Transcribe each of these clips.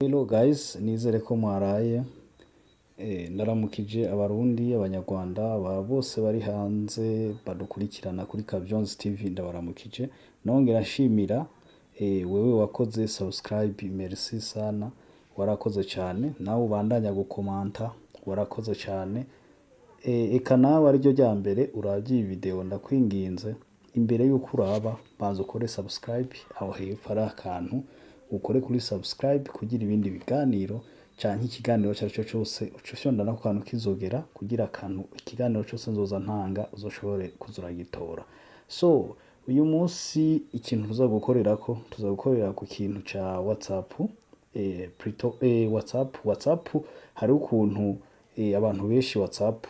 Hello guys, nizere ko mwaraye. Ndaramukije Abarundi, Abanyarwanda, aba bose bari hanze badukurikirana kuri Kavyonzi TV, ndabaramukije. Nongera nshimira wewe wakoze subscribe, merci sana, warakoze cyane. Nawe ubandanya gukomanta, warakoze cyane. Eka nawe ariryo rya mbere uravye iyi video, ndakwinginze, imbere yuko uraba banza ukore subscribe. Aho hepfo ari akantu, ukore kuri subscribe kugira ibindi biganiro canke ikiganiro cari cyo cose uca ufyonda nako kantu kizogera, kugira akantu ikiganiro cose nzoza ntanga uzoshobore kuza uragitora. So uyu munsi ikintu tuza gukorerako, tuza gukorera ku kintu ca WhatsApp, plutôt WhatsApp. WhatsApp hari ukuntu abantu benshi WhatsApp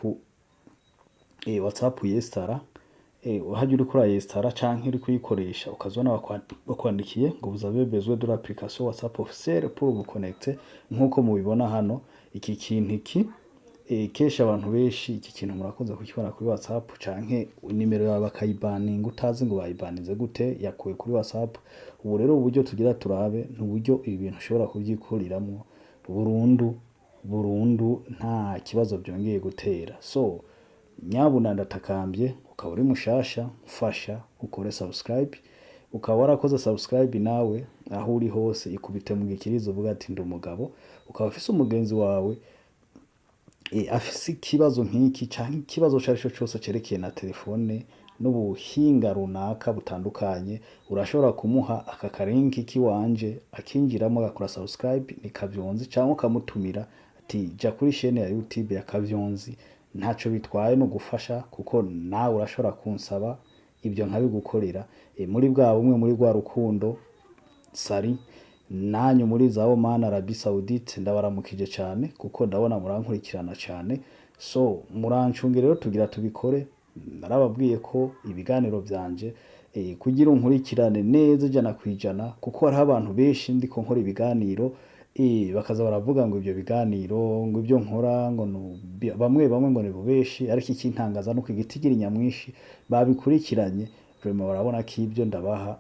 yestara, hajya uriko urayestara canke uri kuyikoresha, ukazona bakwandikiye ngo "Vous avez besoin de l'application WhatsApp officielle pour vous connecter", nkuko mubibona hano. Iki kintu iki, kenshi abantu benshi iki kintu murakunze kukibona kuri WhatsApp, canke nimero yawe bakayibaninga utazi ngo bayibaninze gute, yakuwe kuri WhatsApp. Ubu rero uburyo tugira turabe ni uburyo ibi bintu ushobora kuvyikuriramwo burundu burundu, nta kibazo byongeye gutera. So nyabuna ndatakambye, ukaba uri mushasha, mfasha ukore subscribe. Ukaba warakoze subscribe nawe, aho uri hose ikubite mu gikirizo uvuga ati "Ndi umugabo". Ukaba ufise umugenzi wawe afise ikibazo nk'iki canke ikibazo cari cyo cose cerekeye na telefone n'ubuhinga runaka butandukanye, urashobora kumuha aka karinki kiwanje akinjiramo agakora subscribe, ni Kavyonzi, cyangwa ukamutumira ati "Jya kuri chaîne ya YouTube ya Kavyonzi". Ntaco bitwaye no gufasha, kuko nawe urashobora kunsaba ibyo nkabigukorera, muri bwa bumwe, muri rwa rukundo. Sari nanyu muri za Oman, Arabie Saoudite, ndabaramukije cyane kuko ndabona murankurikirana cyane. So murancunge rero, tugira tubikore. Narababwiye ko ibiganiro byanje, kugira unkurikirane neza 100%, kuko hariho abantu benshi ndiko nkora ibiganiro, bakaza baravuga ngo ibyo biganiro, ngo ibyo nkora, ngo bamwe bamwe ngo ni bubeshi. Ariko ikintangaza nuko igitigiri nyamwinshi babikurikiranye vraiment barabona ko ibyo ndabaha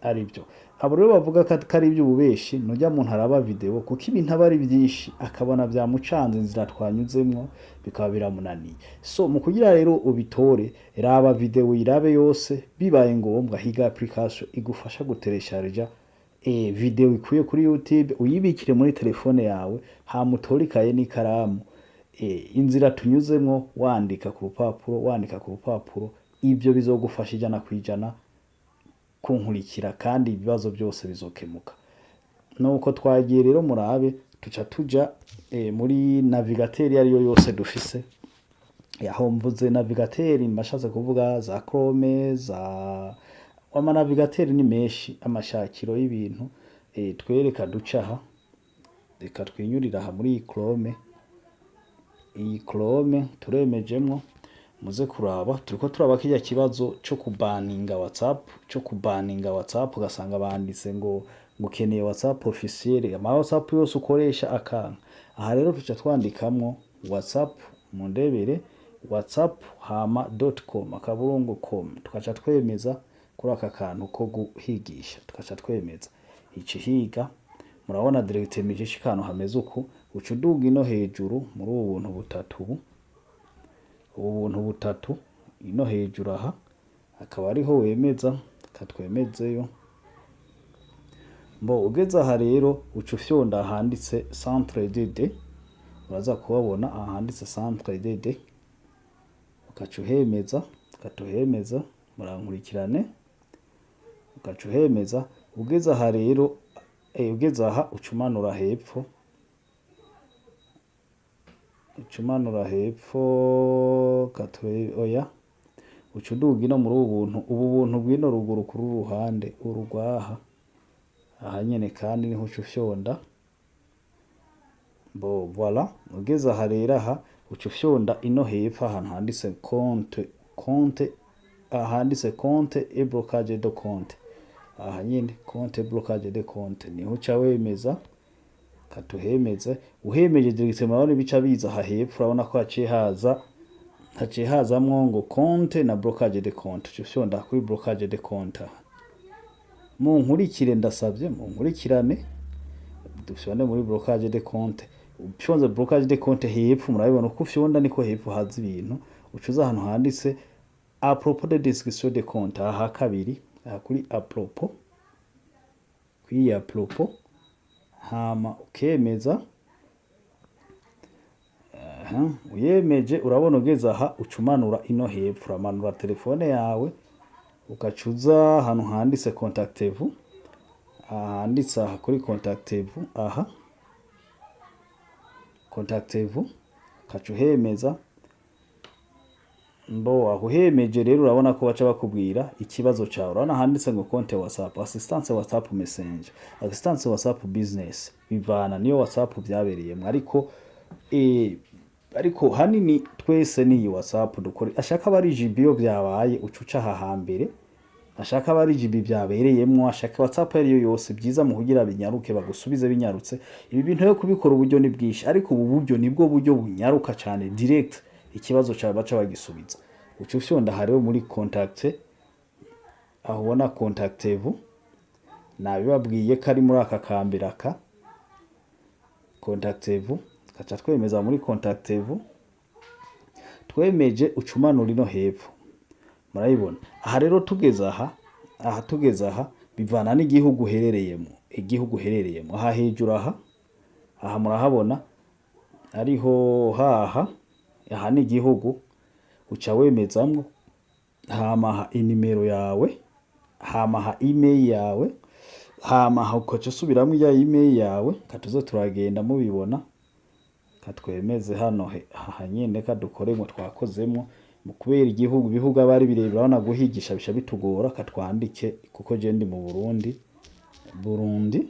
ari byo. Abo rero bavuga ko ari iby'ububeshi, nujya muntu araba video, kuko ibintu aba ari byinshi, akabona byamucanze, inzira twanyuzemwo bikaba biramunaniye. So mu kugira rero ubitore, raba video, uyirabe yose. Bibaye ngombwa higa application igufasha guteresharija video ikuye kuri YouTube, uyibikire muri telefone yawe, hama utore ikaye n'ikaramu, inzira tunyuzemwo wandika ku rupapuro, wandika ku rupapuro. Ibyo bizogufasha 100% kunkurikira, kandi ibibazo byose bizokemuka. Nuko twagiye rero, murabe, tuca tuja muri navigateur iyo ariyo yose dufise. Aho mvuze navigateur mbashatse kuvuga za Chrome, za amanavigateur ni menshi, amashakiro y'ibintu. Twereka duca aha, reka twinyurire aha muri iyi Chrome. Iyi Chrome turemejemwo, muze kuraba. Turiko turaba kirya kibazo co kubaninga WhatsApp, co kubaninga WhatsApp, ugasanga banditse ngo ukeneye WhatsApp officiel, ama WhatsApp yose ukoresha akanka. Aha rero tuca twandikamwo WhatsApp, mundebere, WhatsApp hama .com, akaburungu com, tukaca twemeza kuri aka kantu ko guhigisha, tukaca twemeza ici higa. Murabona directement ici kantu hameze uku. Uca uduga ino hejuru muri ubu buntu butatu, ubu buntu butatu ino hejuru aha, akaba ariho wemeza. Katwemezeyo mbo. Ugeze aha rero uca ufyonda ahanditse "centre d'aide". Uraza kuhabona ahanditse "centre d'aide", ugaca uhemeza. Ukatuhemeza, murankurikirane, ugaca uhemeza. Ugeze aha rero, ugeze aha uca umanura hepfo, uca umanura hepfo kature, oya, uca uduga ino muri ubu buntu, ubu buntu bw'ino ruguru kuri uru ruhande, uru rwaha aha nyene, kandi niho uca ufyonda. Bo voilà, ugeze aha rero, aha uca ufyonda ino hepfo ahantu handitse "compte", compte, ahanditse "compte et blocage de compte". Aha nyene, "compte et blocage de compte", niho uca wemeza. Katuhemeze. Uhemeje directement, murabona ibica biza aha hepfo. Urabona ko haciye haza, haciye hazamwo ngo "compte" na "blocage de compte". Uca ufyonda kuri "blocage de compte". Aha munkurikire, ndasabye munkurikirane. Dufyonde muri blocage de compte. Ufyonze blocage de compte, hepfo murabibona uko ufyonda niko hepfo haza ibintu. Ucuza ahantu handitse "À propos de discussion de compte", aha kabiri, aha kuri "À propos", kuri "À propos", hama ukemeza. Aha, uyemeje, urabona ugeze aha ucumanura ino hepfo, uramanura telefone yawe, ugacuza ahantu handitse "Contactez-vous", handitse aha kuri "Contactez-vous", aha "Contactez-vous", ukaca uhemeza. Mbo aho uhemeje rero, urabona ko baca bakubwira ikibazo cawe. Urabona handitse ngo compte WhatsApp, assistance WhatsApp Messenger, assistance WhatsApp Business, bivana niyo WhatsApp vyabereyemwo. Ariko hanini twese ni iyi WhatsApp dukora. Ashaka aba ari GB iyo vyabaye, uca uca aha hambere. Ashaka aba ari GB vyabereyemwo, ashaka WhatsApp ariyo yose, byiza mu kugira binyaruke, bagusubize binyarutse. Ibi bintu yo kubikora, uburyo ni bwinshi, ariko ubu buryo nibwo buryo bunyaruka cane, direct ikibazo cawe baca bagisubiza. Uca ufyonda aha rero muri contact, aho ubona "Contactez-vous". Nabibabwiye ko ari muri aka kambere aka "Contactez-vous". Kaca twemeza muri "Contactez-vous". Twemeje, ucumanura ino hepfo, murabibona aha rero. Tugeze aha, aha tugeze aha, bivana n'igihugu uherereyemo. Igihugu uherereyemo, aha hejuru, aha murahabona ariho haha. Aha ni igihugu, uca wemezamwo. Hama aha inimero yawe, hama aha email yawe, hama aha ukaca usubiramwo iya email yawe. Katuze turagenda mubibona. Katwemeze hano aha nyene, kadukoremwo twakozemwo. Mu kubera igihugu, ibihugu aba ari birebire, urabona guhigisha bisha bitugora. Katwandike, kuko je ndi mu Burundi, Burundi,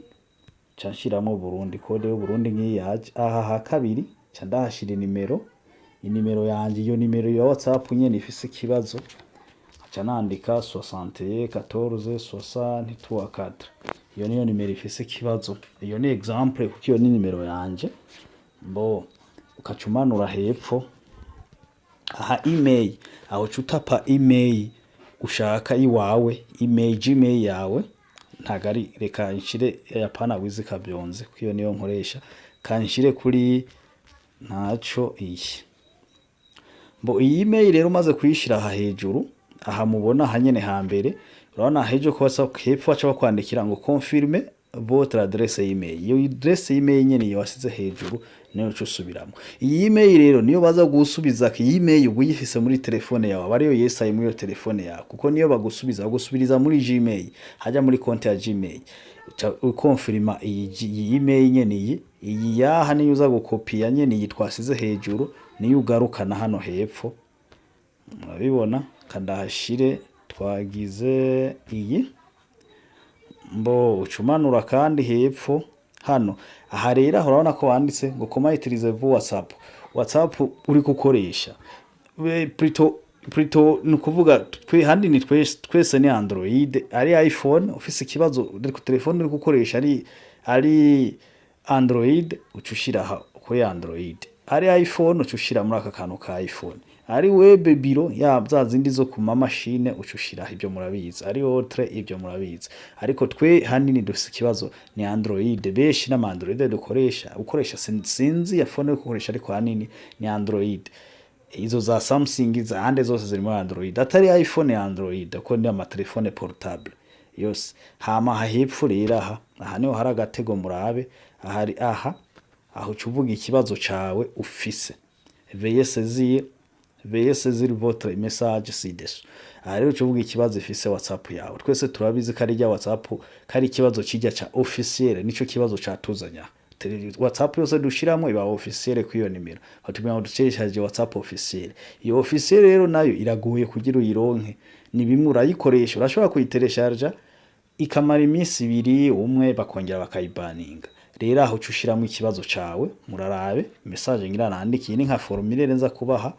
ca nshiramwo Burundi, code y'Uburundi ngiyi yaje. Aha ha kabiri ca ndahashira inimero yanje, iyo nimero ya WhatsApp nyene ifise ikibazo. Nca nandika 61 14 63 4, iyo niyo nimero ifise ikibazo. Iyo ni exemple, kuko iyo ni nimero yanje. Mbo ukaca umanura hepfo aha email, aho uca utapa email ushaka iwawe, email Gmail yawe. Ntago ari, reka nshire yapana wizi kabyonze, kuko iyo niyo nkoresha. Kanshire kuri ntaco iyi. Mbo iyi email rero umaze kuyishira aha hejuru, aha mubona aha nyene hambere, urabona hejo ko hepfo baca bakwandikira ngo "Confirme votre adresse email". Iyo adresse email nyene, iyo wasize hejuru, niyo uca usubiramwo. Iyi email rero niyo baza gusubiza. Iyi email uba uyifise muri telefone yawe, aba ariyo yesaye muri iyo telefone yawe, kuko niyo bagusubiza, bagusubiriza muri Gmail, haja muri konti ya Gmail. Uca ukonfirima iyi email nyene, iyi yaha niyo uza gukopiya nyene, iyi twasize hejuru, niyo ugarukana hano hepfo. Murabibona, kandahashire twagize iyi. Mbo ucumanura kandi hepfo hano. Aha rero, aho urabona ko wanditse ngo "Comment utilisez-vous WhatsApp?" WhatsApp uri gukoresha, plutôt ni ukuvuga twe handi ni twese ni Android, ari iPhone. Ufise ikibazo uri ku telefone uri gukoresha ari Android, uca ushira aha kuri Android. Ari iPhone, uca ushira muri aka kantu ka iPhone. Ari web biro ya za zindi zo ku mamashine, uca ushiraho, ibyo murabizi. Ari autre, ibyo murabizi. Ariko twe hanini dufise ikibazo ni Android, benshi n'ama Android dukoresha. Ukoresha sinzi ya phone uri gukoresha, ariko hanini ni Android. Izo za Samsung zahande zose ziri muri Android, atari iPhone ya Android, kuko ni amatelefone portable yose. Hama aha hepfo rero, aha niho hari agatego, murabe ahari aha. Aho uca uvuga ikibazo cawe ufise: "Veuillez saisir votre message ci-dessous." Aha rero uca uvuga ikibazo ifise WhatsApp yawe. Twese turabizi ko ari rya WhatsApp, ko ari ikibazo kijya ca officiel, nico kibazo catuzanya. WhatsApp yose dushiramwo iba officiel kuri iyo nimero. Batubwira ngo dukoresheje WhatsApp officiel. Iyo officiel rero nayo iragoye kugira uyironke. Ni bimwe urayikoresha, urashobora kuyiteresharja ikamara iminsi ibiri, umwe, bakongera bakayibaninga. Rero aho uca ushiramwo ikibazo cawe. Murarabe message ngira nandikiye, ni nka formulaire nza kubaha.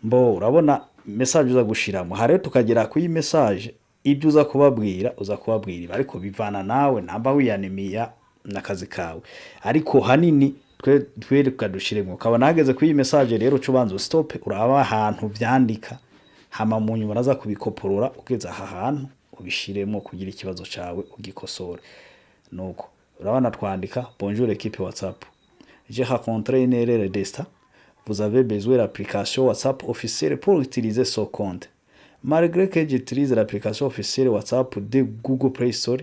Mbo urabona message uza gushiramo aha rero, tukagera kuri message, ibyo uza kubabwira, uza kubabwira ibi, ariko bivana nawe namba wiyanimiya n'akazi kawe. Ariko hanini twe twereka dushiremo. Ukabona hageze kuri iyi message rero, uca ubanza stop, uraba ahantu vyandika, hama mu nyuma uraza kubikoporora, ugeze aha hantu ubishiremo kugira ikibazo cawe ugikosore. Nuko Urabona twandika: "Bonjour équipe WhatsApp, j'ai rencontré une erreur d'insta. Vous avez besoin de l'application WhatsApp officielle pour utiliser ce compte. Malgré que j'utilise l'application officielle WhatsApp de Google Play Store,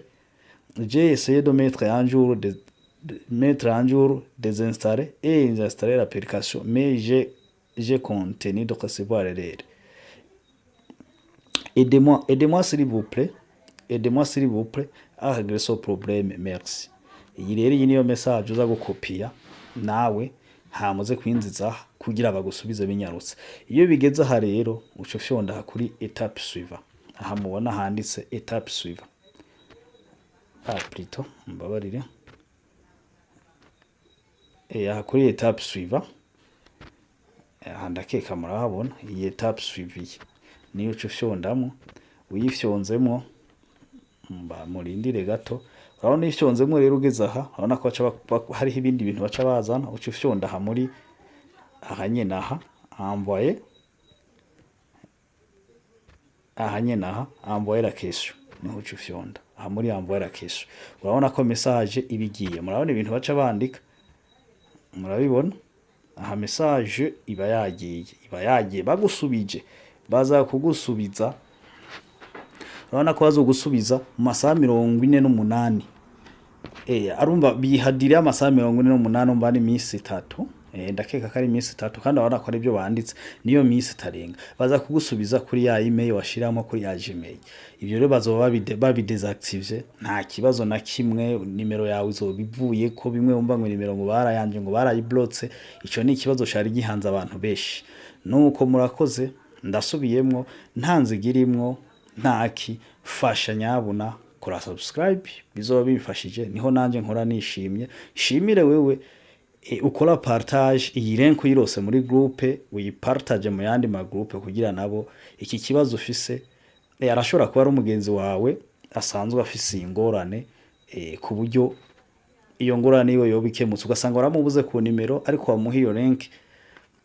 j'ai essayé de mettre en jour, désinstaller et installer l'application, mais j'ai continué de recevoir l'erreur. Aidez-moi, aidez-moi s'il vous plaît, aidez-moi s'il vous plaît à régler ce problème. Merci." Iyi rero, iyi niyo message uza gukopiya nawe, hamuze kwinjiza kugira bagusubize binyarutse. Iyo bigeze aha rero, uca ufyonda aha kuri "étape suivante", aha mubona handitse "étape suivante". Ah, plutôt, mbabarire, aha kuri "étape suivante", aha ndakeka murahabona iyi "étape suivante", niyo uca ufyondamwo. Uyifyonzemwo, mba murindire gato, urabona iyo ufyonzemwo rero, ugeze aha, urabona ko baca hariho ibindi bintu baca bazana. Uca ufyonda aha muri aha nyene, aha "envoyer", aha nyene, aha "envoyer la question", niho uca ufyonda aha muri "envoyer la question". Urabona ko message iba igiye. Murabona ibintu baca bandika, murabibona aha, message iba yagiye, iba yagiye. Bagusubije, baza kugusubiza, urabona ko bazogusubiza mu masaha 48. Arumva bihadiriye amasaha 48, umva ni iminsi 3. Ndakeka ko ari iminsi 3, kandi urabona ko ari byo banditse, niyo minsi itarenga. Baza kugusubiza kuri ya email washiramo, kuri ya Gmail. Ibyo rero bazoba babidésactivé, nta kibazo na kimwe, nimero yawe izoba ivuye ko bimwe wumva ngo nimero ngo barayanje, ngo barayiblotse. Ico ni ikibazo cari gihanze abantu benshi. Nuko murakoze, ndasubiyemwo, nta nziga irimwo, ntaki fasha nyabuna kora subscribe, bizoba bimfashije, niho nanje nkora nishimye. Shimire wewe ukora partage iyi link, uyirose muri groupe, uyipartage mu yandi ma groupe, kugira nabo iki kibazo ufise, arashobora kuba ari umugenzi wawe asanzwe afise iyi ngorane, ku buryo iyo ngorane yiwe yoba ikemutse, ugasanga waramubuze ku nimero, ariko wamuha iyo link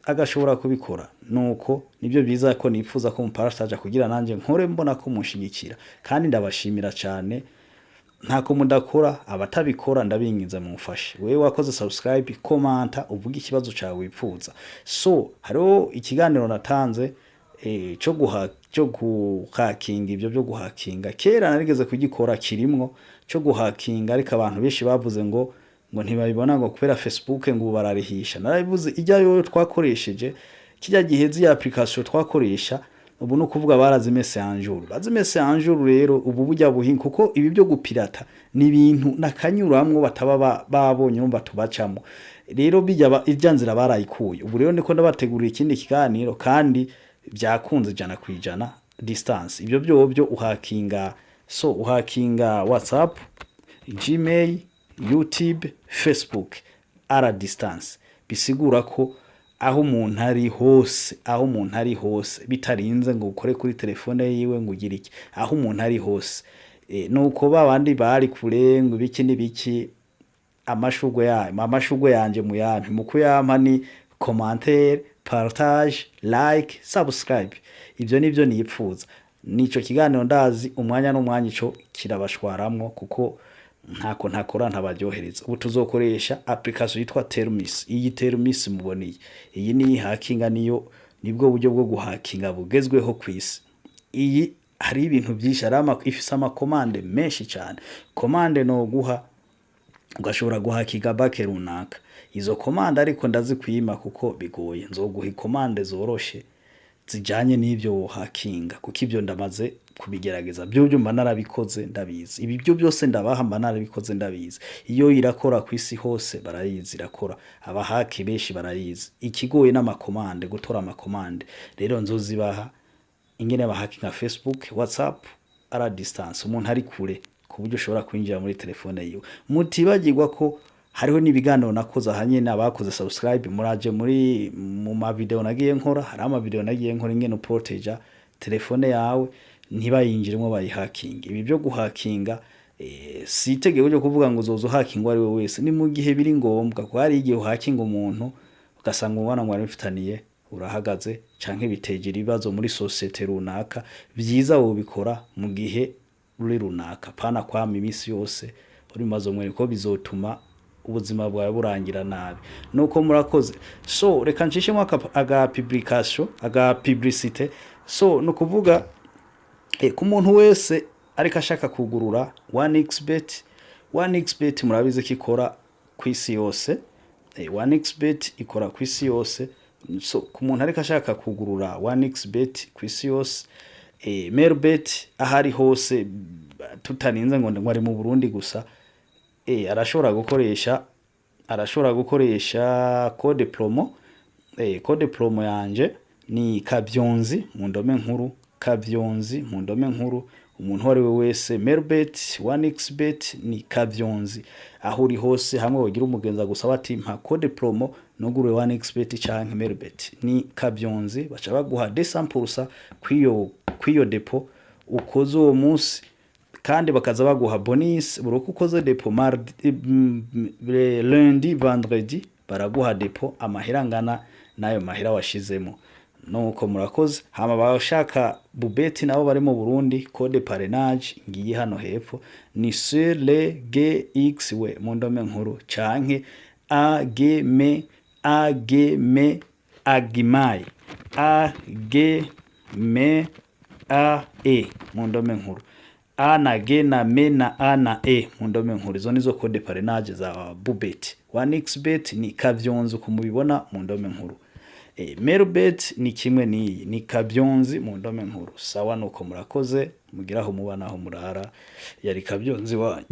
agashobora kubikora. Nuko nibyo byiza ko nifuza ko mupartage, kugira nanje nkore mbona ko munshigikira. Kandi ndabashimira cyane, ntako mudakora. Abatabikora ndabinginze mumfashe. Wewe wakoze subscribe, commenta uvuge ikibazo cawe wipfuza. So hariho ikiganiro natanze cyo guhakinga. Ibyo byo guhakinga kera narigeze kugikora, kirimwo cyo guhakinga, ariko abantu benshi bavuze ngo ntibabibona, ngo kubera Facebook ngo ubu bararihisha. Narabivuze, ijya yo twakoresheje kijya gihe, z'iya application twakoresha ubu, ni ukuvuga barazimese en jour, bazimese en jour. Rero ubu burya buhinga, kuko ibi byo gupirata ni ibintu nakanyuramwo bataba babonye, urumva tubacamo. Rero bijya ijya nzira barayikuye. Ubu rero niko ndabategurira ikindi kiganiro, kandi byakunze 100% distance. Ibyo byobyo uhakinga, so uhakinga WhatsApp, Gmail, YouTube, Facebook à la distance, bisigura ko aho umuntu ari hose, aho umuntu ari hose, bitarinze ngo ukore kuri telefone yiwe ngo ugire iki, aho umuntu ari hose. Nuko ba bandi bari kure ngo ibiki n'ibiki, amashurwe yayo, amashurwe yanje muyampe, mu kuyampa ni commentaire, partage, like, subscribe. Ibyo nibyo nipfuza. Nico kiganiro ndazi umwanya n'umwanya ico kirabashwaramwo, kuko ntako ntakora ntabaryohereza. Ubu tuzokoresha application yitwa Termis. Iyi Termis muboniye iyi ni hacking, niyo nibwo buryo bwo guhakinga bugezweho ku isi. Iyi hari ibintu byinshi, hari ifise amakomande menshi cyane. Commande no guha ugashobora guhakinga banque runaka. Izo commande ariko ndazikwima kuko bigoye. Nzoguha ikomande zoroshe zijanye n'ivyo wohakinga, kuko ibyo ndamaze kubigerageza, byo mba narabikoze, ndabizi. Ibi byo byose ndabaha mba narabikoze, ndabizi. Iyo irakora ku isi hose, barayizi, irakora, abahaki benshi barayizi. Ikigoye n'amakomande, gutora amakomande. Rero nzozibaha ingene bahakinga Facebook, WhatsApp à la distance, umuntu ari kure, ku buryo ushobora kwinjira muri telefone yiwe. Mutibagirwa ko hariho n'ibiganiro nakoze aha nyene. Abakoze subscribe muraje muri mu ma video nagiye nkora, hari ama video nagiye nkora ingene uproteja telefone yawe ntibayinjiremo bayihakinga. Ibi byo guhakinga, si itegeko ryo kuvuga ngo uzoza uhakinga uwo ari we wese, ni mu gihe biri ngombwa, kuko hari igihe uhakinga umuntu ugasanga umubano mwari mufitaniye urahagaze, canke bitegera ibibazo muri société runaka. Vyiza wobikora mu gihe ruri runaka, pana kwama iminsi yose. Uri mu bibazo mwene ko bizotuma ubuzima bwawe burangira nabi. Nuko murakoze. So reka nshishemo aga publication, aga publicité. So ni ukuvuga ku muntu wese ariko ashaka kugurura 1xBet, 1xBet murabizi ko ikora ku isi yose. 1xBet ikora ku isi yose. So ku muntu ariko ashaka kugurura 1xBet ku isi yose, Melbet aho ari hose, tutarinze ngo ari mu Burundi gusa, arashobora gukoresha code promo. Code promo yanje ni Kavyonzi mu ndome nkuru, Kavyonzi mu ndome nkuru. Umuntu uwo ari we wese, Melbet, 1xBet, ni Kavyonzi aho uri hose. Hamwe wogira umugenzi agusaba ati: "Mpa code promo nugure 1xBet canke Melbet", ni Kavyonzi, baca baguha 200% kw'iyo dépôt ukoze uwo munsi. Kandi bakaza baguha bonus buri uko ukoze dépôt. Mardi, lundi, vendredi baraguha dépôt amahera angana n'ayo mahera washizemo. Nuko murakoze. Hama abashaka Bubet nabo bari mu Burundi, code parrainage ngiyi hano hepfo, ni C L G X W mu ndome nkuru canke A G M A G M Agimai, A G M A E mu ndome nkuru, A na G na M na A na E mu ndome nkuru. Izo nizo code parrainage za Bubet. 1xBet ni Kavyonzi uko mubibona mu ndome nkuru. Melbet ni kimwe n'iyi, ni Kavyonzi mu ndome nkuru. Sawa, nuko murakoze, mugiraho muba naho murara. Yari Kavyonzi wanyu.